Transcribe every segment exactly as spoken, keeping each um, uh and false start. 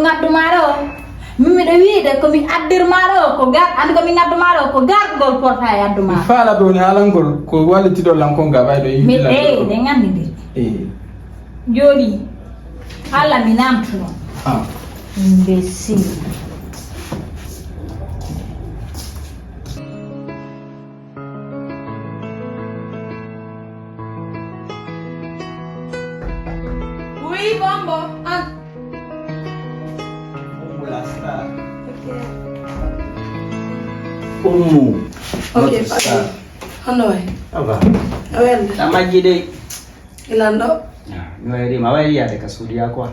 Addu maa ɗo. Min miɗo wiide ko mi addir maa ɗo ko gar, andi ko min addu maa ɗo ko gargol porta e addu maa. Faala ɗo ni haalangol ko wallitiɗo lan kon ga ɓayɗo mi yimɓe lan ɗo. Eyi, ɗe ngandidiri. Eyi. Jooɗi. Alla mi namtuno. Ah. Imbécile. Oui, Bombo. Ah. Oumou la star. Ok. Oumou. Ok, notre star. Honno wayi? Ça va? A welɗo? A majji de. Ilan ɗo? Ah, mi wayri, ma wayri yaade ka Saudiya quoi.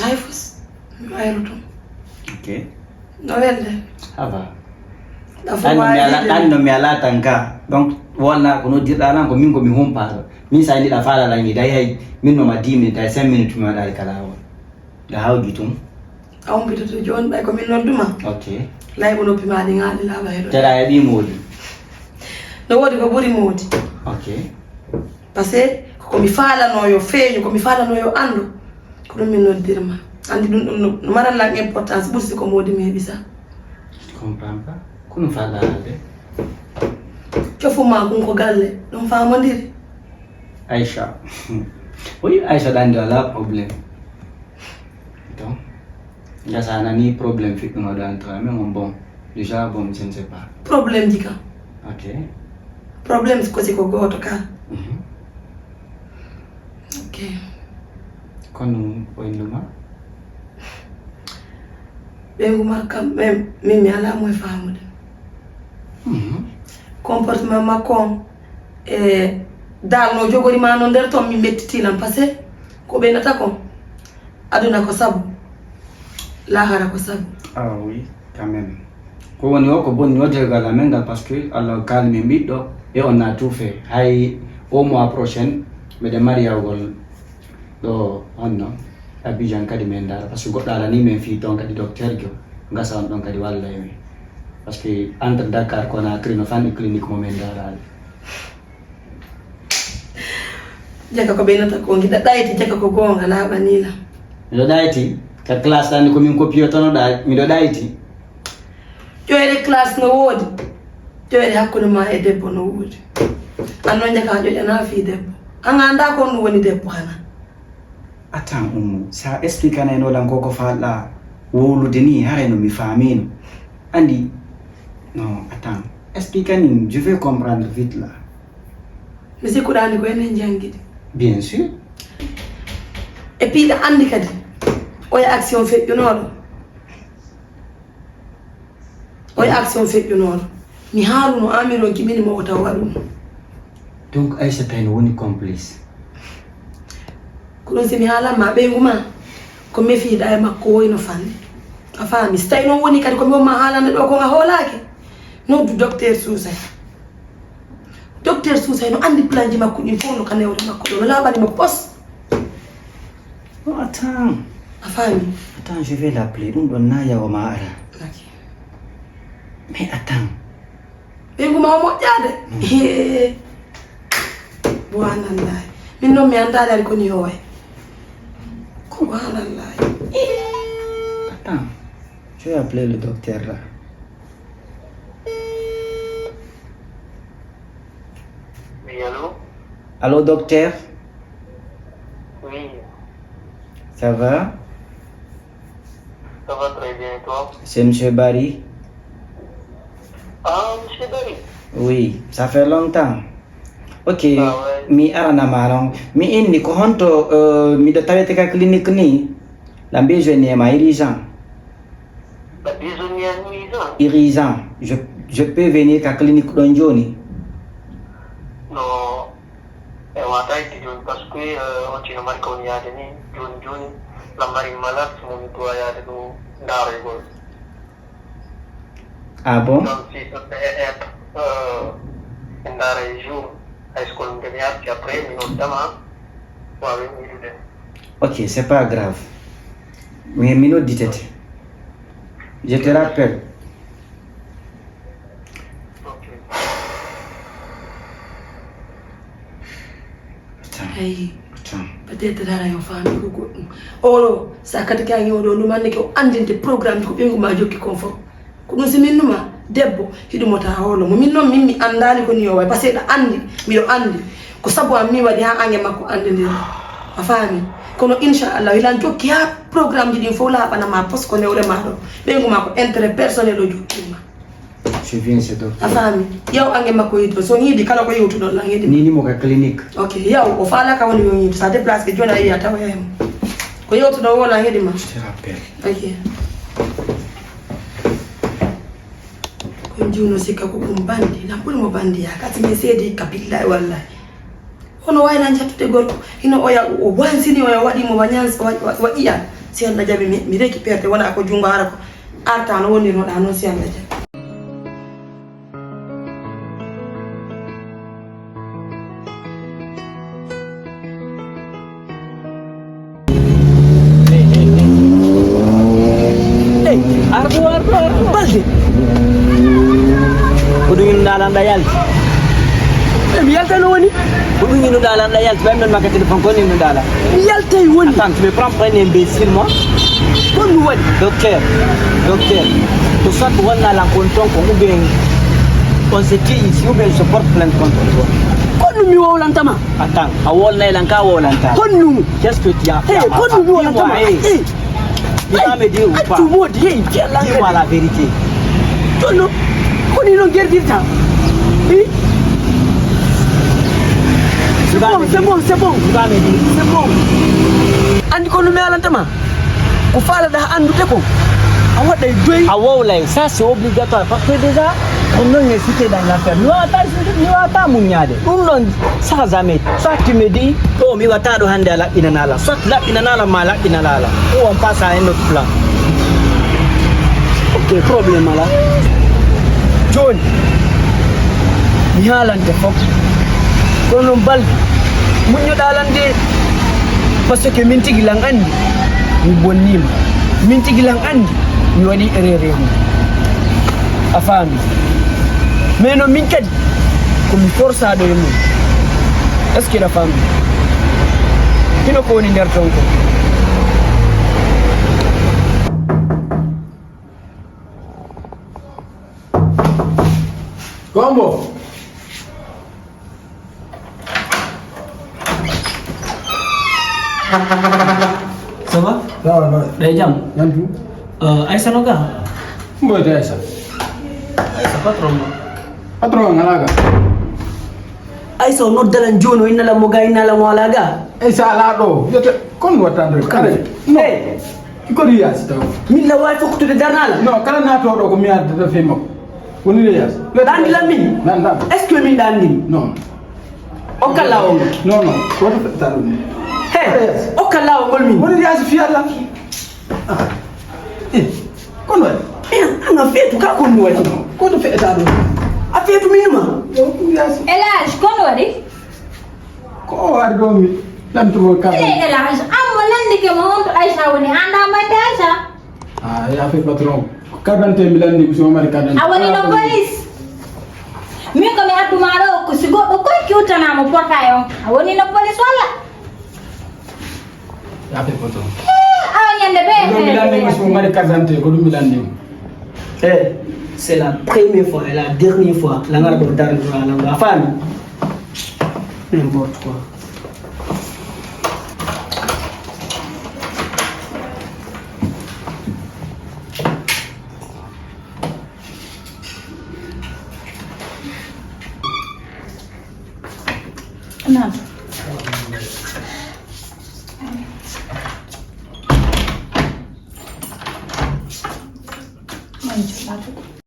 Hay fus. Mi wayru tun. Ok. No welde? Ça va. Ɗan no mi ala, ɗan no mi ala tan ka. Donc, wonna ko noddirɗa lan ko min ko mi humpaaɗo. Min sa indi ɗa faala lan ida yahi. Min no ma dix minutes, ay cinq minutes mi waɗa ka laawol. Ɗa hawji tun. A humpitoto jooni ɓay ko min nodduma. Ok. Layɓo noppi ma ɗi ŋaali laaɓa heɗo. Tera e ɓi moodi. No woodi ko ɓuri moodi. Ok. Par ce que ko mi faalano yo feeñu, ko mi faalano yo anndu, ko ɗum mi noddirma. Anndi ɗum, ɗum no, no maran lan importance ɓuri si ko moodi mi heɓi sa. Je comprends pas. Ko ɗum faalɗa haalde? Cofu ma kun ko galle, ɗum faamondiri. Aïcha. Oui, Aïcha ɗan de wala problème. Donc, ngasa nani problème fiɗɗuma ɗo entre amen on bon. Déjà, bon, je ne sais pas. Problème ji kam. Ok. Problème ko si ko gooto ka. Mhm. Ok. Kono o innuma? Ɓeyngu ma kam, min, min mi alaa mo e faamude. Mhm. Comportement makko on, e dal no jogori ma no nder ton, mi mettiti lan, parce que ko ɓeynata kon, aduna ko sabu, lahara ko sabu. Ah oui, quand même. Ko woni o, ko bonni o, tegal amen ngal, parce que Allah kaali min ɓiɗɗo, et on a tout fait. Hay au mois prochain, mbeɗe mariyagol ɗo honno Abidjan kadi min ndaara, parce que goɗɗo alani min fii ton kadi docteur jo, ngasa on ɗon kadi walla e min. Parce que entre Dakar, Conakry, no fanɗi clinique mo min ndaaraali. Jaka ko ɓeynata ko ngiɗa ɗayti, jaka ko goonga laaɓanii lan. Miɗo ɗayti, ka classe ɗan ko min kopiyotonoɗa, miɗo ɗayti. Ƴoyre classe no woodi, ƴoyre hakkunde ma e debbo no woodi. An noon jaka a ƴoƴana fii debbo. An a anndaa ko ɗum woni debbo hana. Attends, Oumou, sa expliquanayno lan ko ko faalɗa wowlude ni, haray no mi faamino. Andi, non, attends, explique ni, je vais comprendre vite là. Mi sikkuɗaani ko enen janngi ɗi. Bien sûr. Et puis ɗa anndi kadi, oya action feƴƴunooɗo. Oya action feƴƴunooɗo. Mi haaluno Amiron kimini mo o taw waɗuno. Donc Aïcha kay no woni complice. Ko ɗum si mi haalan ma ɓeyngu ma, ko mefiiɗa e makko woy no fanɗi. A faami? Si tawi noon woni kadi ko mi won ma haalande ɗo ko a hoolaaki, noddu docteur Sousay. Docteur Sousay no anndi plan ji makko ɗin fof no ka newre makko ɗo, no laaɓani mo pos. Oh, attends. A faami? Attends, je vais l'appeler. Ɗum ɗon na yawa ma ara. Ok. Mais attends. Ɓeyngu ma o moƴƴaade? Non. Hee. Subhanallahi. Min noon mi anndaali ari ko ni o way. Subhanallahi. Attends. Je vais appeler le docteur là. Oui, allô? Allô, docteur? Oui. Ça va? Ça va très bien, et toi? C'est monsieur Barry. Ah, monsieur Barry? Oui, ça fait longtemps. Ok, ah, ouais. Mi arana ma non. Mi inni ko honto, euh, miɗo tawete ka clinique ni. La besoin ni ma urgent. La besoin ni urgent? Urgent. Je, je peux venir ka clinique ɗon joni? Non. E wata itti joni, parce que, euh, on tino mari ko woni yaade ni, joni, joni, la mari malade, mo mi doit yaade ɗo ndaroygol. Ah bon? Donc, si ɗon ɓe e, e, euh, ɓe ndaara e jour, hay so kono nde mi arti après, mi noddama, wawi mi yiɗude. Ok, c'est pas grave. Mais mi nodditete. Je te rappelle. Ok. Attends. Hey. Attends. Peut-être hara yo faami ko goɗɗum. Oɗo, sa kadi ka ñooɗo ɗum, annde ko anndinde programme ko ɓeyngu ma jokki kon fof. Ko ɗum si min numa, debbo, hiɗumo ta hoolo mo. Min noon, min mi anndaali ko ni o wayi. Parce que ɗa anndi, miɗo anndi. Ko sabu am mi waɗi haa ange makko anndindira. A faami? Kono inchallah, hilan jokki haa programme ji ɗin fof laaɓana ma, parce que newre ma ɗo. Ɓeyngu ma ko intérêt personnel o jokkima. Je viens, c'est docteur. A faami? Yaw ange makko yiɗo. So yiɗi kala ko yewtuɗon lan yiɗi. Ni ni mo ka clinique. Ok, yaw, o faala ka woni yo yiɗo. Sa déplace ke jona iya tawa hen. Ko yewtuɗon wala yiɗi ma. Je te rappelle. Ok. Ko jiwno sikka ko ɗum bandi, nan ɓuri mo bandi ya. Kasi mi seedi ka billahi wallahi. Hono wayna jattude gorko, hino oya o wansini, oya waɗi mo wa ñans-, wa, wa, wa ƴiya. Si Allah jaɓi mi, mi récupéré, wona ko junngo hara ko arta no wonirnoɗa noon, si Allah jaɓi. Ey, arɗo, arɗo, arɗo. Balde. Ko ɗum ino ɗaalanɗa yalti? E mi yalta no woni? Ko ɗum ino ɗaalanɗa yalti? Ɓay men makka téléphone, ko ino ɗaala? Mi yaltay woni? Attends, tu me prends pour un imbécile, moi? Ko ɗum waɗi? Docteur, docteur. Ko soit wonna lan kon ton ko, ou bien on se tue ici, ou bien je porte plainte contre toi. Ko ɗum mi wowlantama? Attends, a wolnay lan ka a wowlanta? Honɗum? Qu'est-ce que tu as fait à ma femme? Dis-moi, hey. Dis-moi, hey. Hey. Tu vas me dire ou pas? Accu moodi, hey, fiyalla. Dis-moi la vérité. Tonno, ko ni non gerdirta? Hi? C'est bon, c'est bon, c'est bon. Tu vas me dire. C'est bon. Andi ko no mi alantama? Ko faalaɗa anndude ko a waɗay doy. A wowlay, ça c'est obligatoire, parce que déjà on non est cité dans l'affaire. Mi wawata, mi wawata muññaade. Ɗum ɗon, ça jamais. Soit tu me dis, oh, mi watta ɗo hannde a laɓɓinanaa la. Soit laɓɓinanaa la, ma laɓɓinanaa la. Ou on passe à un autre plan. Ok, problème alaa. Jooni, mi haalante fof. Kono noon Balde, muññoɗaa lan de. Parce que min tigi lan anndi mi bonniima. Min tigi lan anndi mi waɗi erreur e mum. A faami? Mais noon min kadi, ko mi forsaɗo e mum. Est-ce que a faami? Hino ko woni nder ton ko. Kombo. Ça va? Ça va, ça va. Ɗe jam? Jam tu? Euh, Aïssa no ga? Mboy de Aïssa. Aïssa patron mo. Patron ngala ga. Aïssa o noddalan jooni, o innalan mo ga, innalan mo ala ga. Aïssa ala ɗo. Yete kon wattande. Kare. No. Hey. Ko ɗum yaasi taw? Min la wawi fokkutude darnala? Non, kala naatoɗo ko mi addata fe makko. Woni le yaasi. Ɗa anndi lan min? Nan, nan. Est-ce que min ɗa anndi mi? Non. Okka laawol ngol. Non, non. Woto feɗɗa ɗum. He, okka laawol ngol min. Woni yaasi fiyalla. Ah. Eh, kono waɗi? Eh, an a feetu ka kon waɗi? Ko to feɗɗa ɗum. A feetu min ma? Yo, ɗum yaasi. El Hadj, kono waɗi? Ko o ari ɗo mi lannduma kam. Ine El Hadj, an mo lanndike mo on to Aïcha woni, annda mo inde Aïcha? Ah, ya fait patron. Carte d'identité mi lanndi, so mari carte d'identité. A woni no police? Min ko mi adduma ɗo, ko si goɗɗo koy kiwtana mo portail on. A woni no police walla? Ya fait patron. Eh, awa ñande ɓe. Ko ɗum mi lanndi, so mari carte d'identité, ko ɗum mi lanndi. Eh, c'est la première fois et la dernière fois la ngara ɗo darndiraa lan ɗo, a faami? N'importe quoi. Naam. Manjo, Fatou.